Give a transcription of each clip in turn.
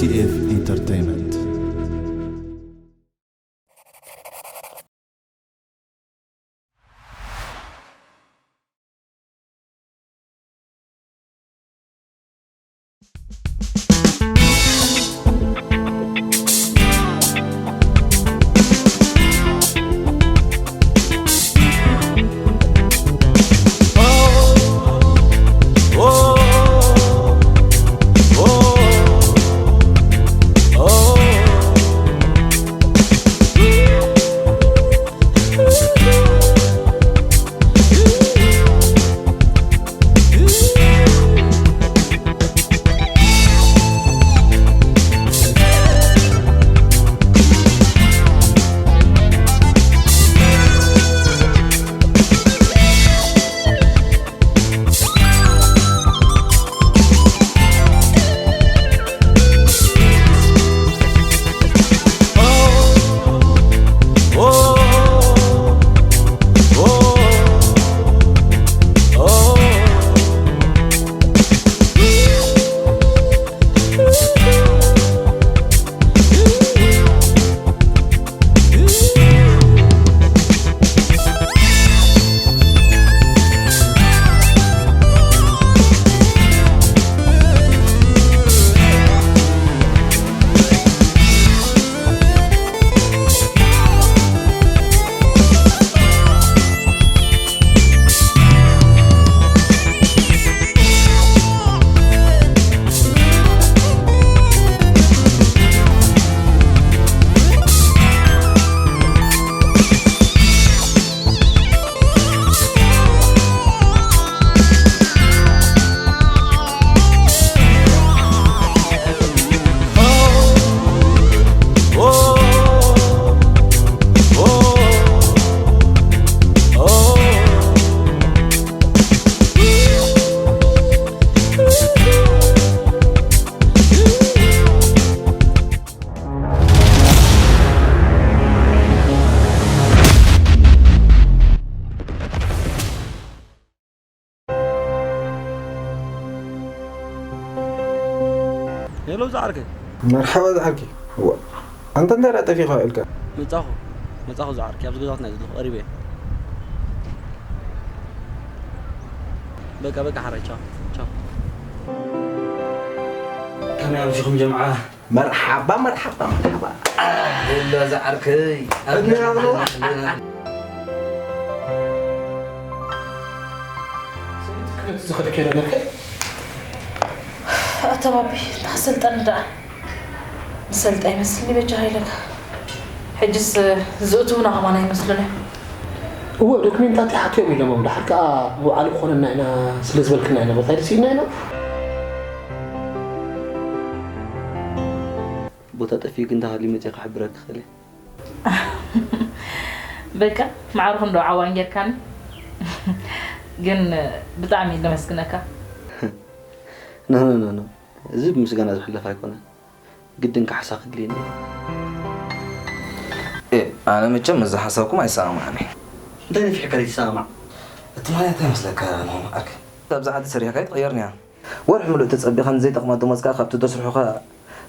T F Entertainment. ሄሎ ዝዓርከይ። መርሓባ ዝዓርከይ። ዋ፣ ኣንተ እንታይ ደኣ ጠፊእካ ውዒልካ? መጻኹ፣ መጻኹ ዝዓርከይ፣ ኣብዚ ገዛትና እየ ዘለኹ፣ ቀሪበ እየ። በቃ፣ በቃ፣ ሓራይ፣ ቻው፣ ቻው። ከመይ ኣምሲኹም ጀምዓ? መርሓባ፣ መርሓባ፣ መርሓባ። ኣህላ ዝዓርከይ። ኣድንያ ብሎ። ሰበይቲ ክነት ዝኸድከ ነገርከ? ኣታ ባቢ፣ ተኸሰልጠኒ ደኣ። ዝሰልጠ ይመስልኒ በጃኻ ኢለካ። ሕጅስ ዝእትዉና ከማን ኣይመስሉን እዮም። እወ፣ ዶክሜንታት ይሓትዮም ኢሎሞም። ደሓር ከኣ ምውዓል ክኾነና ኢና ስለ ዝበልክና ኢና፣ ቦታ ኢሉ ስኢና ኢና። ቦታ ጠፊኡ ግን እንተሃልዩ መጺአ ክሕብረኪ ክእል እየ። በቃ፣ ማዕርኹ እንዶ ዓዋን ጌርካኒ። ግን ብጣዕሚ እየ ዘመስግነካ። ኖ፣ ኖ፣ ኖ፣ ኖ። እዚ ብምስጋና ዝሕለፍ ኣይኮነን። ግድን ካሕሳ ክድልየኒ እዩ። ኤ፣ ኣነ መቸም ምስዚ ሓሳብኩም ኣይሰማማዕን እየ። እንታይ ነፊሕካ ዘይትሰማማዕ? እቲ ምኽንያት እንታይ ይመስለካ ንኹም ዓርከ? ኣብዚ ዓዲ ሰሪሕካ ኣይትቕየርን እያ። ወርሒ ምሉእ ተጸቢኻ ንዘይጠቕማ ደሞዝ ከኣ ካብቲ ደስርሑኻ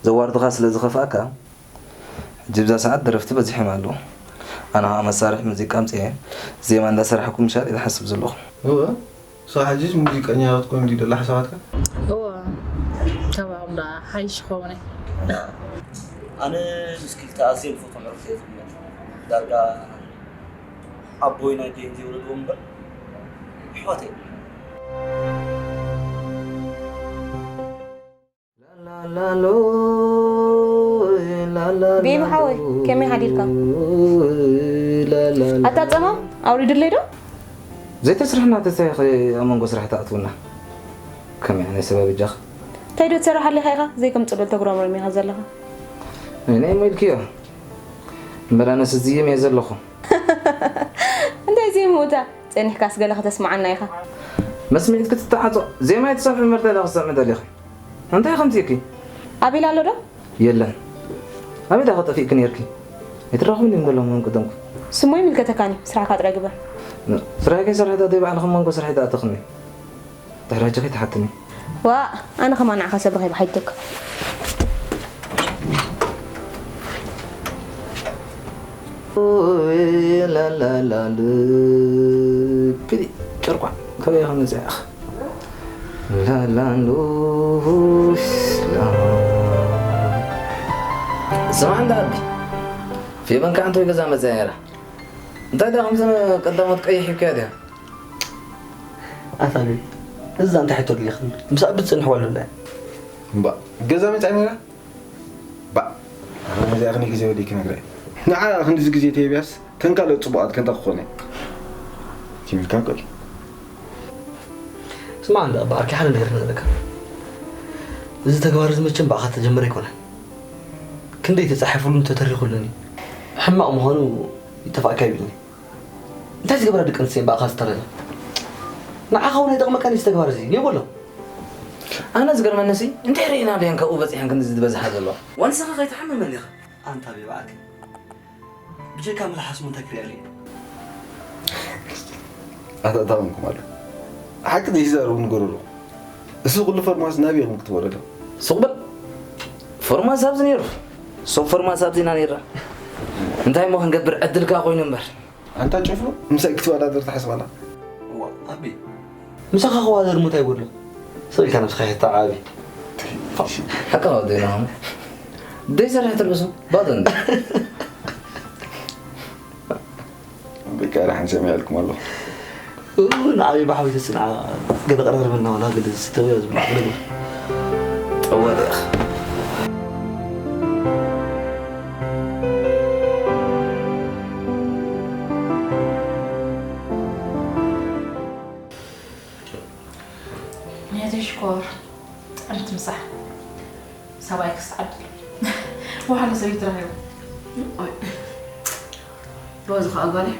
ዘዋርዱኻ ስለ ዝኸፍኣካ፣ ሕጂ ብዛ ሰዓት ደረፍቲ በዚሖም ኣለዉ። ኣነ ኸኣ መሳርሒ ሙዚቃ ኣምጺኤ ዜማ እንዳሰራሕኩ ምሻል ኢለ እሓስብ ዘለኹ። እወ፣ ንስኻ ሕጂስ ሙዚቀኛ ክትኮን ድዩ ደላ ሓሳባትካ? እወ፣ ካባኦም ደኣ ሓይሽ ክኸውን እየ። ኣነ ምስ ክልተ ኣዝዮም ዝፈትዎም ኣዕሩኽቲ እየ ዝቕመጥ። ዳርጋ ኣቦይ ናይ ኣደይ ዘይወለድዎም እምበር ኣሕዋተይ። ቢቢ ሓወይ፣ ከመይ ሓዲርካ? ኣታ ጸማም ኣውሪድለይ ዶ? ዘይተስርሕና ተስታይ ኢኺ ኣብ መንጎ ስራሕ ተኣትውና? ከመይ ዓይነት ሰብ ኣበጃኺ? እንታይ ዶ ትሰርሕ ኣሊኻ ኢኻ? ዘይከም ጽሉል ተጉረምረም ኢኻ ዘለኻ። ናይ እሞ ኢልክዮ። እምበር ኣነስ እዝይም እየ ዘለኹ። እንታይ እዝይም እታ? ጸኒሕካስ ገለ ከተስምዓና ኢኻ። መስምዒት ክትተዓጾ፣ ዜማ ኣይትሰምዒ እምበር እንታይ ደኣ ክትሰምዒ ደሊኺ? እንታይ ከምዚ ኢልኪ? ኣቤል ኣሎ ዶ? የለን። ኣበይ ደኣ ጠፊእኪ ነይርኪ? ኣይትራኸቡን ድዮም ዘለኹም ከም ቀደምኩም? ስሙ ኣይምልከተካን እዩ፣ ስራሕካ ጥራይ ግበር። ን-፣ ስራሕኪ ከይሰራሕኪ ደኣ ባዕልኺ መንጎ ስራሐይ ተኣተኽኒ። ድሕሪ ሕጂ ከይትሓትኒ። ዋእ፣ ኣነ ከማን ንዓኻ ሰብ ረኺበ ሓቲተካ። ላላላሉ ፒዲ ጨርቋ ከበይ ከም ዝፅዕኽ ላላሉ ስማ እንዳ ኣቢ ፌበን ከዓ እንተይ ገዛ መፅያ ነራ እንታይ ዳ ከምዚ ቀዳሞት ቀይሕ ይብካያ ድያ ኣታቢ እዛ እንታይ ሕቶ ድሊኽን ምስ ኣቢ ዝፅንሕዋ ኣለና እምባ ገዛ መፅያ ነራ ባእ ኣነ ነዚኣ ክንደይ ግዜ ወዲእ ክነግራ እየ ንዓ ክንድዚ ግዜ ተየብያስ ከም ካልኦት ፅቡቓት ከንታ ክኾነ እየ ትብልካ እኮ እዩ ስማዕ እንዳ ኣባ ኣርኪ ሓደ ነገር ክነግረካ እዚ ተግባር እዚ መቸም ብኣኻ ተጀመረ ኣይኮነን ክንደይ ተፃሒፉሉን ተተሪኹሉን እዩ ሕማቕ ምዃኑ ይጠፋእካ ይብልኒ እንታይ ዝገብራ ደቂ ኣንስትዮ እምበኣኻ ዝተረፈ ንዓኻ እውን ኣይጠቕመካን እዚ ተግባር እዚ ይበሎ ኣነ ዝገርመኒ ሲ እንታይ ርኢና ድየን ካብኡ በፂሐን ክንዲ ዝበዝሓ ዘለዋ ዋንስኻ ከይትሓምም እንዲኻ ኣንታ ቤባኣክ ብጀካ መልሓስ ሞ እንታይ ክሪኣሉ እዩ ኣታእታውንኩም ኣሎ ሓቂ ዘይዛረቡ ንገረሉ እሱ ኩሉ ፈርማስ ናበይ ኢኹም ክትበለሉ ሱቕ በል ፎርማስ ኣብዚ ነይሩ ሶብ ፎርማስ ኣብዚና ነይራ እንታይ ሞ ክንገብር ዕድልካ ኮይኑ እምበር ኣንታ ጭፍሩ ምሳይ ክትወዳደር ትሓስባላ እዋ ኣቢ ምሳኻ ክዋደር ሞ እንታይ ይጎድሎ ስቕ ኢልካ ነብስኻ ይሕታ ዓቢ ሓቂ ነው ዴና ደይ ሰርሕ ትርብሱ ባዶ እንደ በቃ ራሕን ሰሚዐልኩም ኣለኹ ንዓብይ ባሕዊ ተፅንዓ ገለ ቀራርበልና ዋላ ገለ ዝተወዮ ዝብላ ገለ ጠወለ ነቲ ሽኮር ጥዕምቲ ምሳሕ ሰብኣይ ክስ ዓድል ዋሕሉ ሰበይቲ ረኺቡ ሮዚ ከዓ ጓለይ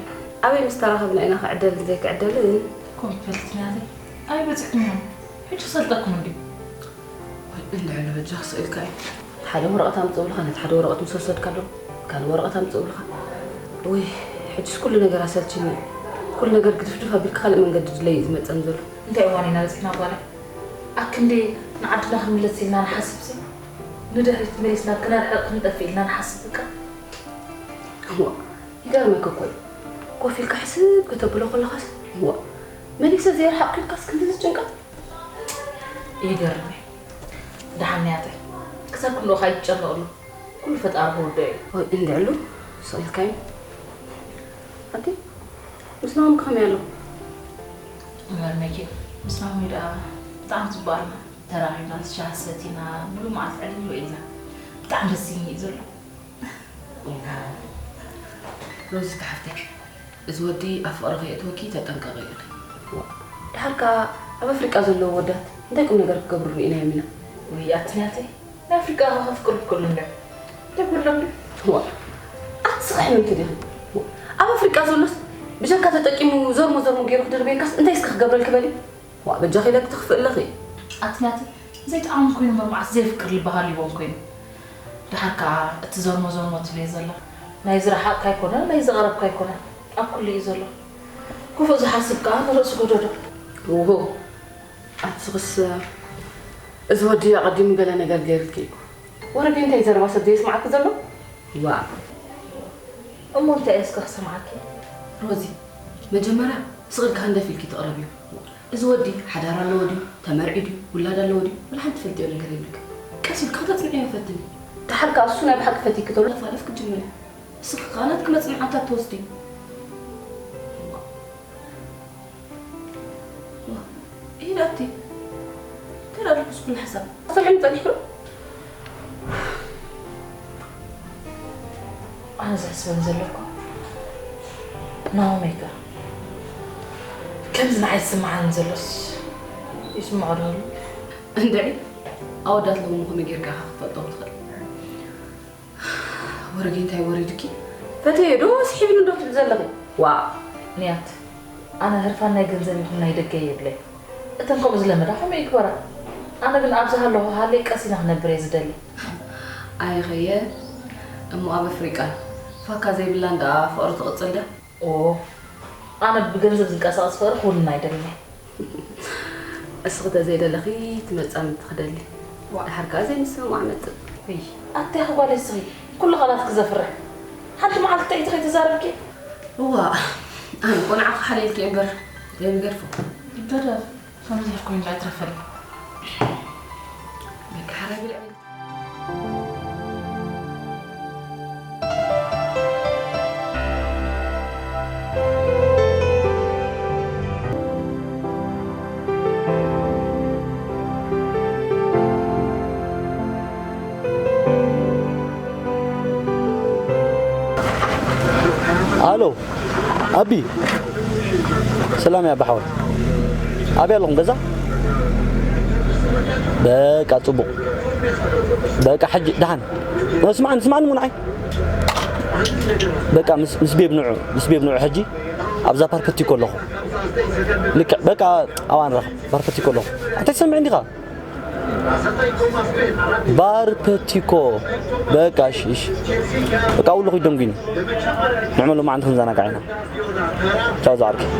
ኣበይ ምስ ተራኸብና ኢና ክዕደልን ዘይክዕደልን ኮንፈልት ናተይ ኣይ በፂሕኩም እዮም ሕጂ ክሰልጠኩም እንዲ እንድዕሉ በጃ ክስእልካ እዩ ሓደ ወረቐት ኣምፅእ ብልኻ ነቲ ሓደ ወረቐት ምስ ወሰድካሎም ካልእ ወረቐት ኣምፅእ ብልኻ ወይ ሕጅስ ኩሉ ነገር ኣሰልችኒ ኩሉ ነገር ግድፍድፍ ኣቢልካ ካልእ መንገዲ ድለይ እዩ ዝመፀኒ ዘሎ እንታይ እዋን ኢና በፂሕና ጓለይ ኣክንደይ ንዓድና ክንምለስ ኢልና ንሓስብሲ ንድሕሪት መሊስና ክነርሕቕ ክንጠፍእ ኢልና ንሓስብ በቃ እሞ ይገርመኪ እኮ እዩ ኮፍ ኢልካ ሕስብ ከተብሎ ከለኻስ እሞ መሊሰ ዘይርሓቕኩ ኢልካስ ክንድዚ ጭንቀት ይገርም እዩ ደሓን ያተ ክሳብ ክንድኡ ካይትጨነቕሉ ኩሉ ፈጣሪ ክውዶ እዩ ወይ እንድዕሉ ስቕ ኢልካዮ ኣቲ ምስ ናሆም ከመይ ኣሎ እምበር መኪ ምስ ናሆም ደኣ ብጣዕሚ ፅቡቅ ኣለና ተራኺብና ሻሂ ሰቲና ሙሉእ መዓልቲ ዕልል ኢልና ብጣዕሚ ደስ ኢልኒ እዩ ዘሎ ሮዚ ተሓፍተይ እዚ ወዲ ኣብ ፍቕሪ ከየእትወኪ ተጠንቀቒ ኢኺ። ደሓር ከኣ ኣብ ኣፍሪቃ ዘለዉ ወዳት እንታይ ቁም ነገር ክገብሩ ርኢናዮም ኢና። ወይ ኣቲ ናተይ ናይ ኣፍሪቃ ከ ከፍቅሩ ክክእሉ እንድዮም እንታይ ጎድሎም ድዩ። ዋእ ኣቲ ስኽሒ ምንቲ ዲኺ። ኣብ ኣፍሪቃ ዘሎስ ብጀካ ተጠቂሙ ዘርሞ ዘርሞ ገይሩ ክድርብየካስ እንታይ እስከ ክገብረልኪ በሊ። ዋእ በጃኺ ኢለኪ ትኽፍኢ ኣለኺ። ኣቲ ናተይ ዘይጠዓሞም ኮይኑ እምበር መዓስ ዘየፍቅር ልቢ ሃልይዎም ኮይኑ። ደሓር ከኣ እቲ ዘርሞ ዘርሞ ትብልዮ ዘለኺ ናይ ዝረሓቕኪ ኣይኮነን ናይ ዝቐረብኪ ኣይኮነን ኣብ ኩሉ እዩ ዘሎ። ክፉእ ዝሓስብ ከኣ ንርእሱ ጎደዶ። ኦሆ ኣቲ ስኽስ እዚ ወዲ ኣቐዲሙ ገለ ነገር ገይሩልኪ እዩ። ወረዲ እንታይ ዘረባ ሰብ ዘየስምዓኪ ዘሎ? ዋእ። እሞ እንታይ እየ እስከ ክሰምዓኪ? ሮዚ መጀመርያ ስቕ ኢልኪ ሃንደፍ ኢልኪ ትቕረብዮ። እዚ ወዲ ሓዳር ኣለዎ ድዩ፣ ተመርዕዩ ድዩ፣ ውላድ ኣለዎ ድዩ፣ ወላ ሓንቲ ትፈልጥዮ ነገር የብልክን። ቀስ ኢልኪ ከተጽንዕዮ ፈትኒ። ደሓር ከኣ እሱ ናይ ብሓቂ ፈትይኪ ተሎ። ኣለፋልፍ ክትጅምሪ። ንስኺ ከኣ ናትኪ መጽናዕታት ትወስዲ። ኢድ ኣቲ እንታይ ደኣ ኣለኩስ ኩሉ ሓሳብ ኣሰልሕኒ ጸኒሑ ኣነ ዘሕስበን ዘለኩ ናሆመይ ከ ከምዚ ንዓይ ዝስምዓኒ ዘሎስ ይስምዖ ዶ ኣሎ እንድዒ ኣወዳት ለውኒ ከመይ ጌርካ ኢኻ ክትፈልጦም ትኽእል ወረዲ እንታይ ወሪድኪ ፈትየ ዶ ስሒብኒ ዶ ትብል ዘለኺ ዋእ ንያት ኣነ ህርፋን ናይ ገንዘብ ይኹን ናይ ደገ የብለይ እተን ከምኡ ዝለመዳ ከምኡ ይግበራ ኣነ ግን ኣብዚ ሃለኹ ሃልየ ቀስ ኢለ ክነብር እየ ዝደሊ ኣየኸየ እሞ ኣብ ኣፍሪቃ ፋካ ዘይብላን ደኣ ፍቕሪ ትቕጽል ዳ ኦ ኣነ ብገንዘብ ዝንቀሳቐስ ፍቕሪ ክውንን ኣይደልን እየ እስኺ ተዘይደለኺ ትመጻምቲ ክደሊ ደሓር ከኣ ዘይምስምማዕ መጽእ። ውይ ኣታ ኢኺ ጓለይ እስኺ ኩሉ ቃላትኪ ዘፍርሕ። ሓንቲ መዓልቲ እንታይ ኢልኪ ከይተዛረብኪ? እዋ፣ ኣነ ቆልዓ ክሓልየልኪ እምበር ዘይምገድፎ። ይበረር። ከምዚ ጌርኩ እንዳ ትረፈኒ። በቃ ሓራይ ብልዕ። ኣሎ፣ ኣቢ። ሰላም እያ፣ ኣቢ ሓወይ። ኣበይ ኣለኹም? ገዛ? በቃ፣ ጽቡቕ። በቃ፣ ሕጂ ደሓን። ስማዕኒ፣ ስማዕኒ፣ እሞ ንዓይ። በቃ፣ ምስ፣ ምስ ቤብ ንዑ፣ ምስ ቤብ ንዑ ሕጂ ኣብዛ ፓርፐቲኮ ኣለኹ። ልክዕ፣ በቃ፣ ኣብኣ ንራኸብ። ፓርፐቲኮ ኣለኹ። ኣንታ ትሰምዕኒ ዲኻ? ባር ፐቲኮ። በቃ፣ እሺ፣ እሺ። በቃ፣ ውሎ ኪድ ደንጉይኒ። ንዕመ ሎማዓንቲ ክንዘናጋዕ ኢና። ቻው፣ ዝዓርከይ።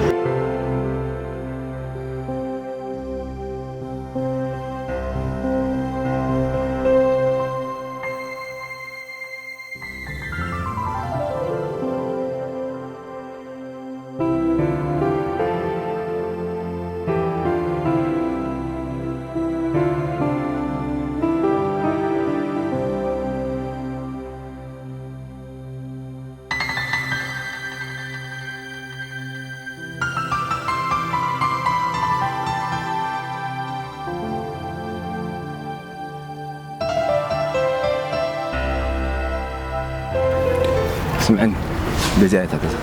ስምዕኒ፣ በዚኣ እያ እታ ገዛ።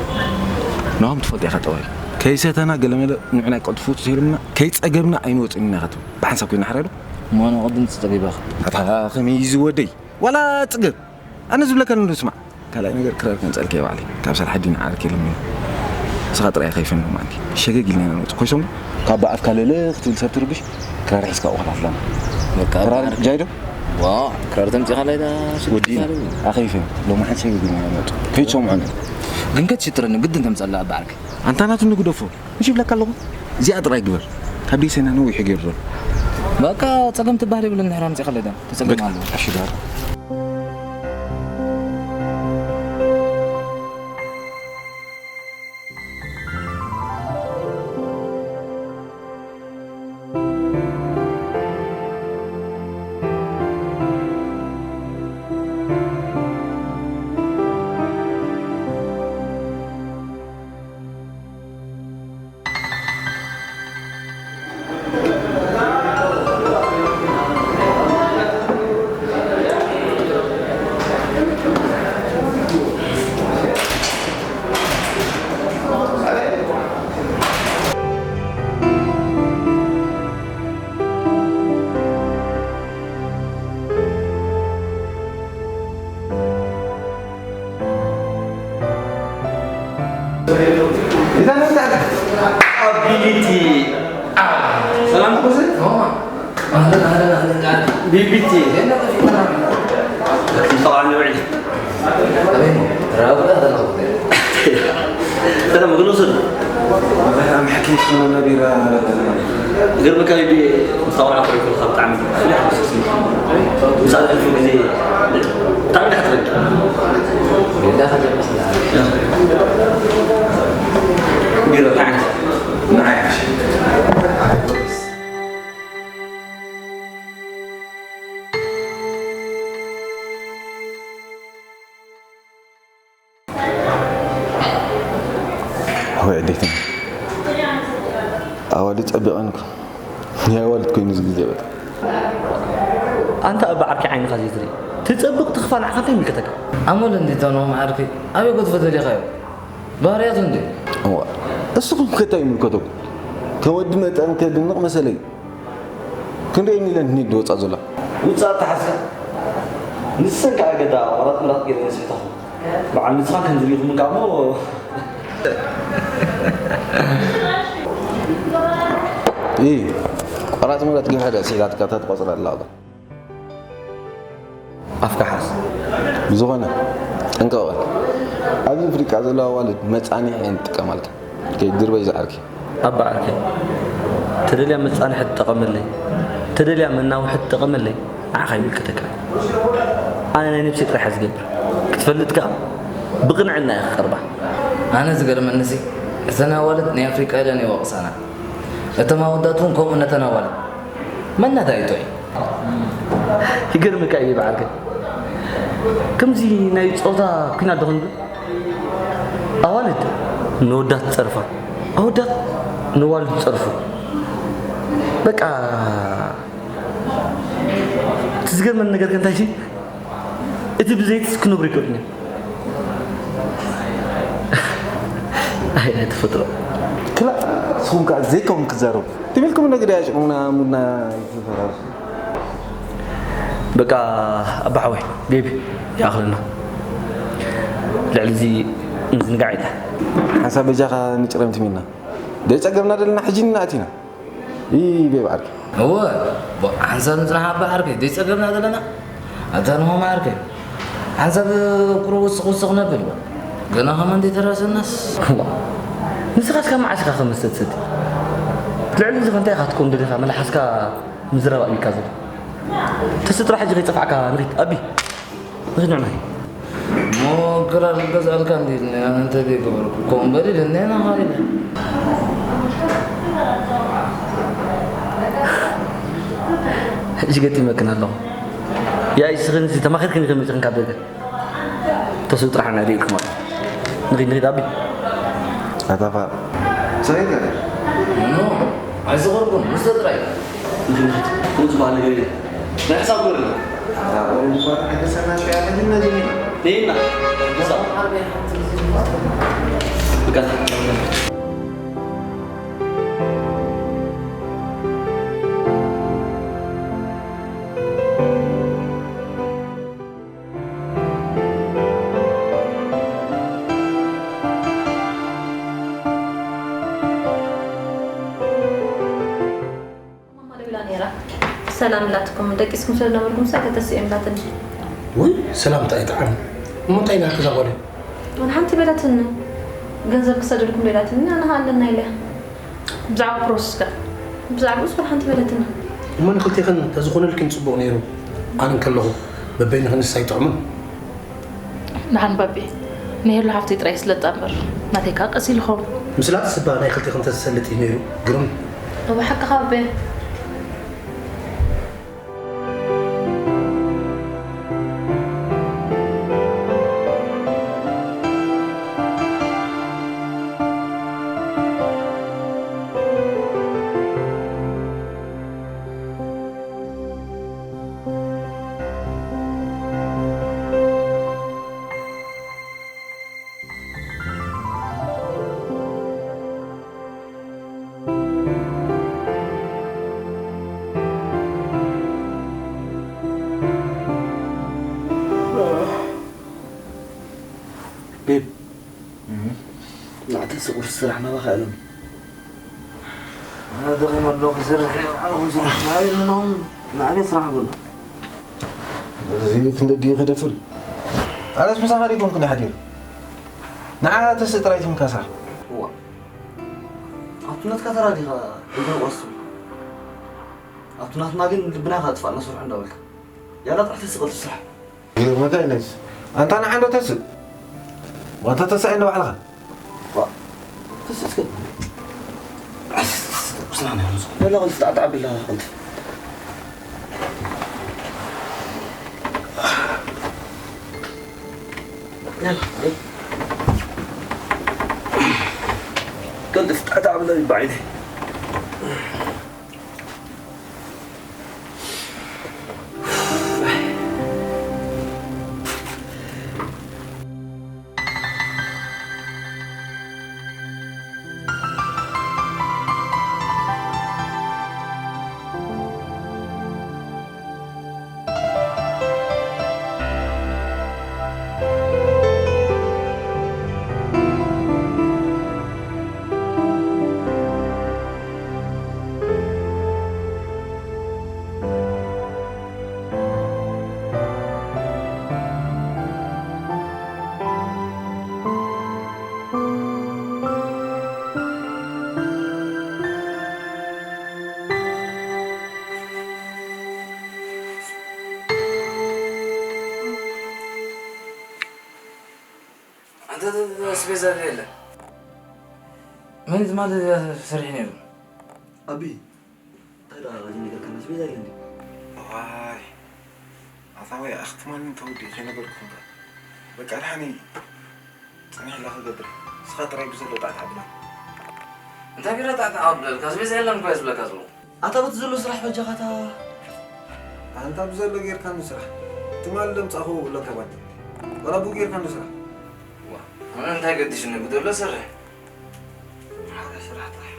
ናሆም ትፈልጦ ኢኻ ጠባዩ። ከይሰተና ገለመለ ንዕና ይቀልጥፉ ተሰይሎምና፣ ከይጸገብና ኣይንወጽእን ኢና ኢኻ ትብል። ብሓንሳብ ኮይና ሓራይ ዶ? እሞ ኣነ ቅድም ትጸጊበ ኢኻ። ኣታ ከመይ እዩ ዝወደይ? ዋላ ጽገብ። ኣነ ዝብለካ ንዶ ስማዕ። ካልኣይ ነገር ክራር ከምጸልካ እየ ባዕለይ። ካብ ስራሕ ዲና ዓርኪ ኢሎምኒ። ንስኻ ጥራይ ከይፈን ሎማዓንቲ። ሸገግ ኢልና ኢና ንወጽእ። ኮይሶም ካብ ኣፍካ ለለ ክትብል ሰብ ትርብሽ። ክራር ሒዝካ ኣብኡ ክላፍላም። በቃ ክራር በዓል ጃይዶ? ዋ፣ ክራር ተምጺእካ ላይ ዳ ሽግር ወዲና። ኣለዎ። ኣኸይፈን ሎማዓንቲ ሸገግ ኢልና ኢና ንወጽእ። ከይትሰምዑኒ። ግን ከትሽጥረኒ ግድን ተምጸላ በዓልክ። ኣንታ ናቱ ንግደፎ። ምሽ ይብለካ ኣለኹ። እዚኣ ጥራይ ግበር። ካብ ደሴና ነዊሑ ገይሩ ዘሎ። በቃ ጸገም ትበሃል የብሉን። ንሕና ኣምጺእካለይ ዶ? ተጸገም በቃ ኣሎ። ኣሽጋር። ቢቢቲ። ሰላም ትኩስ? ኣህለን፣ ኣህለን፣ ኣህለን፣ ኣህለን። ቢቢቲ። የለ፣ ጠፊእና። ጠቃሚ ውዕል። ሰላም፣ ግለሱ። ኣም፣ ሕክምት ኾነ ነቢራ። ዝገርመካ፣ ቢቢ፣ ምስ ኣውራ ኮሪኩ ካብ ብጣዕሚ ፍሉይ ሓጎስ ተሰሚዑ። ምስ ኣሕልፉ ግዜ ብጣዕሚ ደሓን ትረድእ። ቢሮ፣ እንታይ ዓይነት? ንዓይ። ወይ ኣዴትና፣ ኣዋልድ ጸቢቐን እኮ። ናይ ኣዋልድ ኮይኑ እዚ ግዜ በቃ። ኣንታ ኣብ ዓርኪ ዓይንኻ ዘይትርኢ። ትጸብቕ ትኽፋ ንዓኻ እንታይ ይምልከተካ? ኣሞል እንዲ ተኖም ዓርኪ ኣበይ ጎትፎ ደሊኻዮ? ባህርያቱ እንዲ። እዋ፣ እስኹም ከ እንታይ ይምልከተኩም? ከም ወዲ መጠን ከድንቕ መሰለይ። ክንደይ ሚልዮን ንሂድ ወጻእ ዘሎ? ውጻእ ተሓዝካ? ንሰን ከኣ ገዳ ቆራጥ ምራጥ ገይረን ይስሕታኹ። በዓል ንስኻን ከምዚ ርኢኹም ከኣ እሞ። ኢ፣ ቆራጥ ምራጥ ገይራ ድያ ስሒታትካ እታ ትቆጽራ ኣላ? ኣፍካ ሓዝ። ብዝኾነ፣ ጠንቀቕ በል። ኣብዚ ኣፍሪቃ ዘለዋ ኣዋልድ መጻንሒ እየን ዝጥቀማልካ። ከይድርበይ ዝዓርኪ። ኣባ ዓርከይ፣ ተደልያ መጻንሒ ትጠቐመለይ፣ ተደልያ መናውሒ ትጠቐመለይ፣ ንዓኻ ይምልከተካ። ኣነ ናይ ነብሰይ ጥራሕ እየ ዝገብር። ክትፈልጥ ከኣ፣ ብቕንዕና እየ ክቐርባ። ኣነ ዝገርመኒሲ፣ እተን ኣዋልድ ናይ ኣፍሪቃ ኢለን ይወቕሳና። እቶም ኣወዳት እውን ከምኡ ነተን ኣዋልድ። መን ናታ ይጥዑይ? ይገርመካ እዩ በዓልከ። ከምዚ ናይ ጾታ ኲናት ዶ ክንብል? ኣዋልድ ንወዳት ጸርፋ፣ ኣወዳት ንዋልድ ጸርፉ። በቃ፣ እቲ ዝገርመኒ ነገር ከ እንታይ እዩ? እቲ ብዘይትስ ክነብሩ ይክእሉን እዮም። ኣይ፣ ናይ ተፈጥሮ። ክላ፣ ንስኹም ከኣ ዘይከውን ክትዛረቡ። ትም ኢልኩም ነገ ደያጭቁምና ሙድና ይፈራርስ። በቃ፣ ኣባ ሓወይ፣ ቤቢ፣ ይኣኽለና። ልዕሊ እዚ ምዝንጋዕ የለን። ሓንሳብ በጃኻ ንጭረም ትም ኢልና። ደይጸገብና ደለና ሕጂ ንኣቲና። ይቤ በዓልኪ። እወ፣ ቦ-፣ ሓንሳብ ንጽናሕ ኣባ ዓርከይ፣ ዘይጸገብና ዘለና። ኣታ ንሆም ዓርከይ። ሓንሳብ ቁሩብ ውስኽ ውስኽ ነብል። ገና ኸማን ዘይተራሰናስ። ንስኻስ ካብ መዓስ ኢኻ ከም መስተ ትሰቲ? ልዕሊ እዚ ኸ እንታይ ኢኻ ትኮን ደሊኻ መልሓስካ ምዝራብ ኣቢካ ዘሎ? ተስቲ ጥራሕ ሕጂ ከይጠፋዕካ ንኺድ፣ ኣቢ። ንኽድ ንዕናይ። ሞክራ ልገዝኣልካ እንዲ ኢልኒ፣ ኣነ እንተ ዘይገበርኩ፣ ከምኡ በል ኢለኒ፣ ኣነ ኻሊለ። ሕጂ ገጢመክን ኣለኹ። ያኢ፣ ስኽን እዚ ተማኺርክን ኢኽን መጺኽን ካብ ደገ። ተስኡ ጥራሕ ናይ ርኢኩም ኣሎ። ንኺድ፣ ንኺድ፣ ኣቢ። ኣታፋ። ሰሪት ገለ? ኖ፣ ኣይዝኸርኩን፣ ምስተ ጥራይ። ንኺድ፣ ንኺድ። ከምኡ ዝበሃል ነገር የለን። ናይ ሕሳብ ግበርልና። ኣታ፣ ኦሬንጅ ባር፣ ሓደ ሰናሽ፣ ያለ ግን ነዚህ ነው። ነይና። ሕሳብ። ብቃት። ማማ ደዊላ ነይራ። ሰላም ኢላትኩም፣ ደቂስኩም ስለ ዝነበርኩም ሰ ከተስእዮም ኢላትኒ። ውይ፣ ሰላምታ ኣይጠዓም። እሞ እንታይ ኢላ እዛ ጓል? ወላ ሓንቲ በለትኒ። ገንዘብ ክሰደልኩም ዶ ኢላትኒ፣ ኣነ ኸኣ ኣለና ኢለ። ብዛዕባ ፕሮሰስ ከ? ብዛዕባኡስ ወላ ሓንቲ በለትኒ። እሞ ንክልቴኽን ተዝኾነልክን ጽቡቕ ነይሩ። ኣነ እንከለኹ በበይንኽንስ ኣይጥዕሙን። ደሓን ባቢ፣ ናይ ሄሉ ሓፍተይ ጥራይ ስለጣ እምበር፣ ናተይ ከኣ ቀስ ኢልኹም። ምስላ ትስባ ናይ ክልቴኽን ተዝሰልጥ እዩ ነይሩ። ግሩም። እወ፣ ሓቅኻ ኣቤ። ቤብ፣ እም። ንዓተስ ቁርሲ ስራሕ ናባኻ ኢሎም። ኣነ ደኺመ ኣለኹ፣ ክሰርሕ እየ፣ ዓርኹ ስራሕ። ናበይ ኣለና? ንዓበይ ስራሕ በሎ። እዚ ክንደዲ ከደፍር። ኣነስ ምሳኻ ደይኮንኩ ሓዲር። ንዓ ተስእ ጥራይ ትምካ ስራሕ። እዋ። ኣብቲ ናትካ ተራ ዲኻ እግሪ ቆስም? ኣብቲ ናትና ግን ልብና ኢኻ ኣጥፋእና ስርሑ እንዳበልካ። ያላ ጥራሕ ተስእ ቀልጥፍ ስራሕ። ይገርመካ ኢለስ። ኣንታ ንዓ እንዶ ተስእ። ዋንታ ተስእ እንዶ ባዕልኻ። ዋ፣ ተስእ እስከ። ቁስና ነው። ያላ ቀልጥፍ ጣዕጣዕ ብላ ቀልጥፍ። ያላ። ቀልጥፍ ጣዕጣዕ ብላ ይባዒነ። ገዛ የለን። መን ትማሊ ሰሪሑ ነይሩ? ኣቢ፣ እንታይ ደኣ እዚ ነገር ከመስ ቤዛ የለን? ዋይ፣ ኣታ ወይ ኣኽትማኒ ተወዲ ከይነበርኩ እምበር። በቃ፣ ደሓን እዩ። ጸኒሕላ ክገብር። ንስኻ ጥራይ ብዘሎ ጣዕጣዕ ብላ። እንታይ ቢራ ጣዕጣዕ ኣብለልካ? ኣስቤዛ የለን እኮ እየ ዝብለካ ዘለኹ። ኣታ በቲ ዘሎ ስራሕ በጃኻ እታ ኣንታ ብዘሎ ጌርካ እንዶ ስራሕ። ትማሊ ደምጻእኹ እብለካ ባንተ። ዋላ ብኡ ጌርካ እንዶ ስራሕ። ዋ፣ ኣነ እንታይ ገዲሽኒ ብዘሎ ስራሕ። ሓደ ስራሕ ጥራሕ።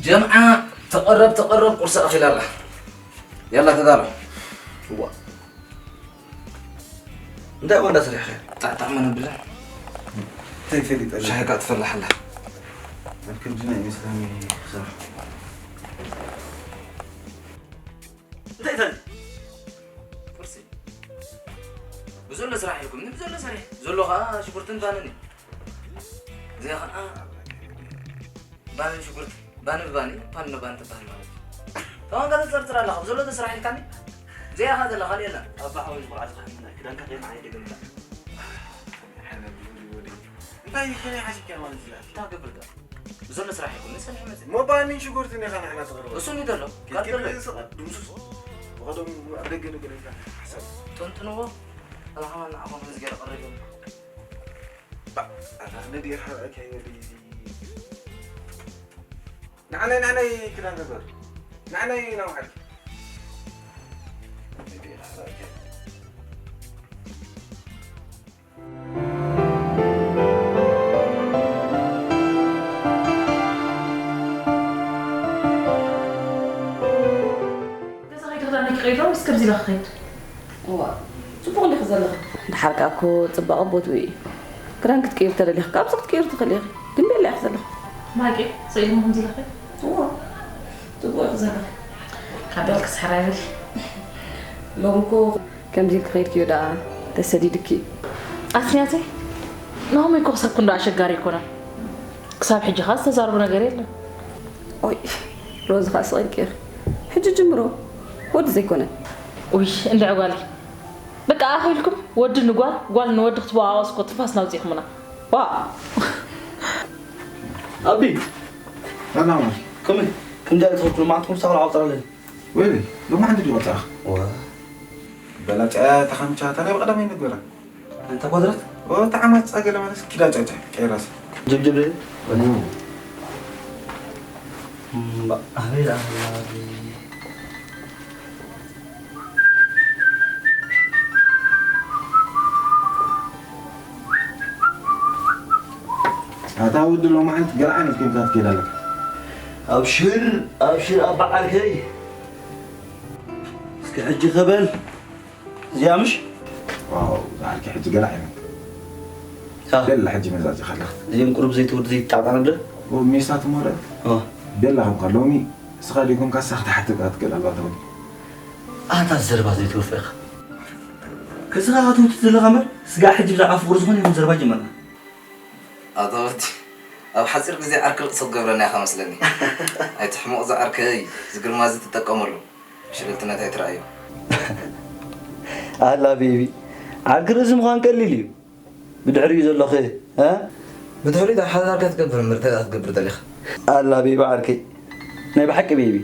ጀምዓ ተቐረብ ተቐረብ ቁርሲ ኣኺላ ኣላ። ያላ ተዳሎ። እዋ። እንታይ እኮ እንዳሰሪሕኻ? ጣዕጣዕ መን ብላ? እንታይ ፈሊጠ? ሻሂ ካ ትፈላሕ ኣላ። ኣብ ክንዲ ናይ ኢስላም ይሰርሕ። እንታይ እንታይ? ቁርሲ። ብዘሎ ስራሕ ኢልኩም፣ ብዘሎ ስራሕ። ዘሎ ኸዓ ሽጉርትን ባንን እዩ። እዚኣ ኸዓ ባኒ ሽጉርቲ፣ ባኒ ብባኒ፣ ፓን ንባኒ ትበሃል ማለት እዩ። ተማን ጋር ትጸርጽር ኣለኻ፣ ዘሎ ተስራሕ ኢልካኒ? እዚኣ ኢኻ ዘላ፣ ካልእ የለን። ኣባ ሓወይ፣ ዝኹርዓ ዝኽሕምና፣ ክዳንካ ከይና ዓይነ ደገምላ። ሓነ ብሉይ ወደይ። እንታይ እዩ ከመይ ሓሲብካ ማለት እዩ? እንታይ ገብር ጋር? ብዘሎ ስራሕ ይኹን፣ ንሰንሕ መጽእ። ሞ ባኒን ሽጉርትን ኢኻ ንዓና ተቕርበ። እሱ እንዲ ዘሎ፣ ጋር ኪድ ዘሎ። ኪድ ስቕ፣ ድምሱስ። ብኸዶም ኣብ ደገ ነገር ኢልካ ሓሳብ። ጥንጥንዎ፣ ኣላኻ ንዓኹም ህዝገር ቀረብ እዮም። ባ፣ ኣታ ነዲር ሓረአካ ይበል እዚ። ንዓናይ፣ ንዓናይ ክዳን ንግበር። ንዓናይ ናብ ዓዲ። ነዲር ሓረአካ። ገዛ ከይዲ ክዳነይ ክቐይር ዶ ወይስ ከምዚ ኢለ ክኸይድ? እዋ፣ ጽቡቕ እንዲኺ ዘለኺ። ደሓር ከኣ እኮ ጽባቐ ቦትኡ እዩ። ክዳን ክትቅይሪ ተደሊኺ፣ ካብዚ ክትቅይሪ ትኽእሊ ኢኺ። ግን ቤላ ኢኺ ዘለኺ። ማቄ፣ ስኢልሞ ከምዚ ኢለኺ? እዋ፣ ጽቡቕ ኢኺ ዘለኺ። ካብ ቤልክስ ሕራይ በሊ። ሎሚ እኮ ከምዚ ኢልኪ ከይድክዮ ደኣ ተሰዲድኪ። ኣስንያተይ፣ ናሆመይ እኮ ክሳብ ክንዶ ኣሸጋሪ ኣይኮነን። ክሳብ ሕጂ ኸኣ ዝተዛረቦ ነገር የለን። ኦይ፣ ሮዚ ኸኣ ስቕ ኢልኪ ኢኺ። ሕጂ ጅምሮ ወዲ ዘይኮነን። ኡይ፣ እንድዒ ጓለይ። በቃ ኣኺልኩም ወዲ ንጓል፣ ጓል ንወዲ ክትወቃቀሱ እኮ ትንፋስና ኣውጺእኩምና። ዋእ! ኣቢ! ሰላም። ከመይ? ክንደይ ትኽክሉ መዓት ኩሉ ሳቕላ ኣውጥራለይ። ወይ፣ ሎማዓንቲ ድዩ ቆጸራኻ? ዋ። በላጫ ተኻምቻ፣ ታዲያ ብቐዳማይ ንግበራ። ኣንታ ኳድራት? ኦ፣ ተዓማጻ ገለ ማለት ኪዳ ጫጫ፣ ቀይራስ። ጀብጀብ ለለ? እም። እምባ፣ ኣቤት ኣምላኽ። ኣታ ወዲ ሎማዓንቲ ገለ ዓይነት ኮይንካ ትከይድ ኣለካ። ኣብሽር፣ ኣብሽር ኣባ ዓርከይ። እስከ ሕጂ ከበል። እዚኣ ምሽ? ዋው፣ ዛዕልኪ ሕጂ ገለ ዓይነት። ታ። ገለ ሕጂ መዛዚ ከለኽ። እዚኦም ቁሩብ ዘይትወዲ ዘይትጣዕጣዕ ነብለ? ኦ፣ ሜሳ ትሞረ? ኦ። ቤላ ከምካ ሎሚ፣ እስኻ ዲኹም ካሳ ክትሓትት ክትገል ኣልባ ትብል። ኣታ ዘረባ ዘይትወፍእ ኢኻ። ከስኻ ክትውትት ዘለኻ እምበር፣ ስጋዕ ሕጂ ብዛዕባ ፍቕሪ ዝኾነ ይኹን ዘረባ ጀመርና። ኣታ ወዲ፣ ኣብ ሓጺር ግዜ ዓርኪ ርእሲ ክትገብረና ኢኻ መስለኒ። ኣይትሕመቕ ዝዓርከይ፣ እዚ ግርማ እዚ ትጠቀመሉ። ሽልልትነት ኣይትረኣዮ። ኣላ ቤቢ፣ ዓርኪ ርእሲ ምዃን ቀሊል እዩ። ብድሕሪኡ ዘሎ ኸ፣ እ? ብድሕሪኡ እንታይ ሓዳር ክትገብር እምበር እንታይ ክትገብር ደሊኻ? ኣላ ቤቢ ዓርከይ፣ ናይ ብሓቂ ቤቢ።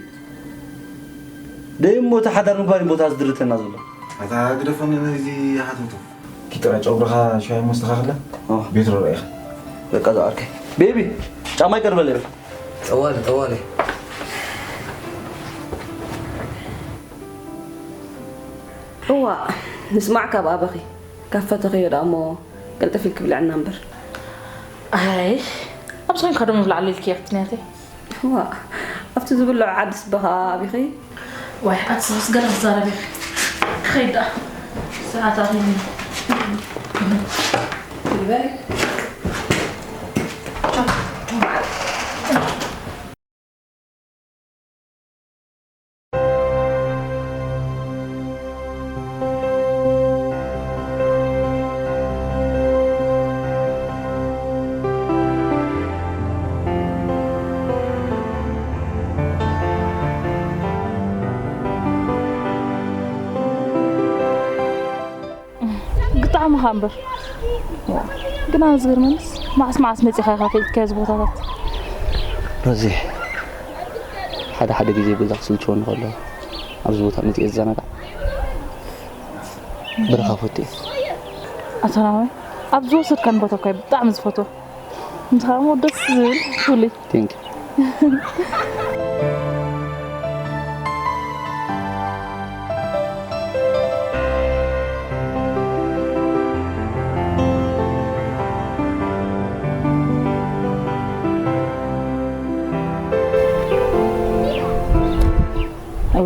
ደይ እሞ እቲ ሓዳር ምግባር እዩ ቦታ ዝድርተና ዘሎ። ኣታ ግደፈኒ ነዚ ሓተቱ። ኪድ ጥራይ ጨጉርኻ ሻሂ መስተኻኽለ? ኦ። ቤት ሮ ረኢኻ። በቃ ዝዓርከይ። ቤቢ፣ ጫማ ይቀርበለይ። ጠዋሊ፣ ጠዋሊ። እዋ፣ ንስማዕ ካብ ኣበኺ። ካብ ፈተኽዮ ደኣ እሞ ቅልጥፍ ኢልኪ ብልዕና እምበር። ኣይ፣ ኣብዚ ኮይንካ ደሞ ብላዕሊ ኢልኪ እያ ክትንያተይ። እዋ፣ ኣብቲ ዝብልዖ ዓዲ ስበኻ ኣቢኺ። ዋይ፣ ኣቲ ሰብስ ገለ ክዛረብ ኢኺ። ክኸይድ ደኣ። ሰዓት ኣኺሉ። ይበል። ቻው፣ ቻው በዓል። ግጣዕሚ ኸኣ እምበር። ግን ኣነ ዝገርመንስ መዓስ መዓስ መጺኻ ኢኻ ፈልጥካዮ እዚ ቦታታት? ሮዚ፣ ሓደ ሓደ ግዜ ገዛ ክስልችወኒ ከሎ ኣብዚ ቦታ መጺኤ ዝዘናጋዕ በረኻ ፈቱ እየ። ኣታ ናሆም፣ ኣብ ዝወሰድካኒ ቦታ እኳ እየ ብጣዕሚ ዝፈትዎ። ንስኻ እሞ ደስ ዝብል ፍሉይ። Thank you።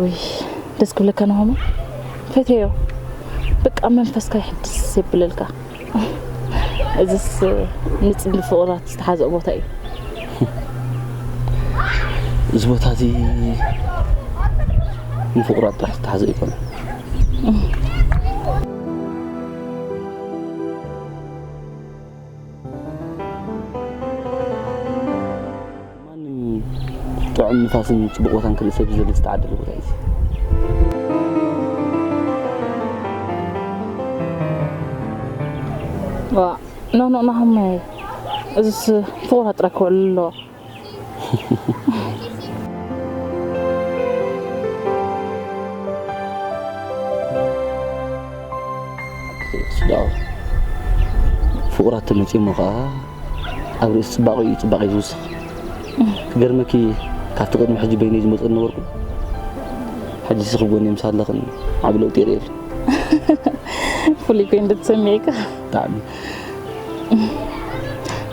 ውይ፣ ደስ ክብለካ ናሆም። ፈትየዮ። በቃ መንፈስካ ይሕድስ የብለልካ። እዝስ ንጽምዲ ፍቑራት ዝተሓዝኦ ቦታ እዩ። እዚ ቦታ እዚ ንፍቑራት ጥራሕ ዝተሓዘ ኣይኮነን። ማንም ጥዑም ንፋስን ጽቡቕ ቦታን ክርኢ ሰብ ዝደሊ ዝተዓደለ ቦታ እዩ እዚ። ዋ፣ ኖ፣ ኖ፣ ናሆመይ፣ እዚስ ፍቑራት ጥራይ ክውዕል ኣለዎ። ያው ፍቑራት ተመጺኦሞ ኸኣ ኣብ ርእሲ ጽባቐኡ እዩ ጽባቐ ዝውስኽ። ክገርመኪ፣ ካብቲ ቅድሚ ሕጂ በይነይ ዝመጽእ ነበርኩ። ሕጂ ሲ ክጎኒ ምስ ኣለኽን ዓቢ ለውጢ የርእየሉ። ፍሉይ ኮይኑ ዶ ተሰሚዑካ? ብጣዕሚ።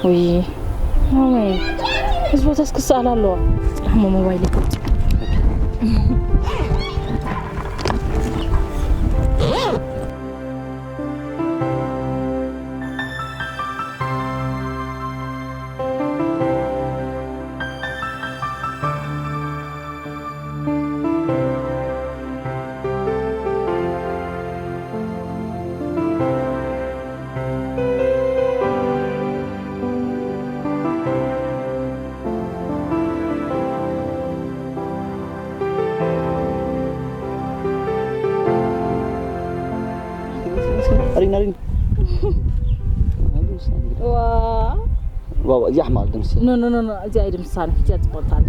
ውይ፣ ማመይ፣ እዚ ቦታስ ክሰኣል ኣለዋ። ጽናሕ እሞ ሞባይለይ ከውጽእ። ሪና፣ ሪና። ዋ። ዋው፣ እዚኣ ሕማቕ ድምሲ። ኖ፣ ኖ፣ ኖ፣ ኖ፣ እዚኣ ኣይድምሳን፣ እዚኣ ጽቡቕ ኣላ።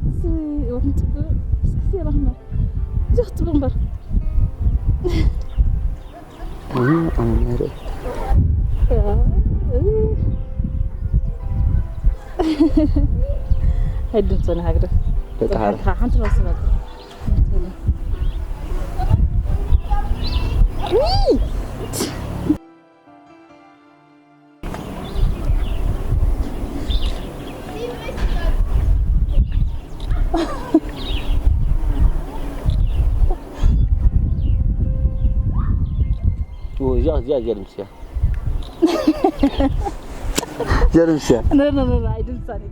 እዚ ወኽም ጽቡቕ፣ እስኪ እዚኣ ላኽና። እዚኣ ክትጽቡቕ እምበር። እህ፣ ኣነ ነይረ። ያ፣ እህ። ኣይድምሰን ሃግረ። በቃ፣ ሓንቲ፣ ሓንቲ ራሱ በቃ። ኦ፣ እዚኣ፣ እዚኣ፣ እዚኣ ድምስያ። እዚኣ ድምስያ። ኖ፣ ኖ፣ ኖ፣ ኖ፣ ኣይድምሳን እዩ።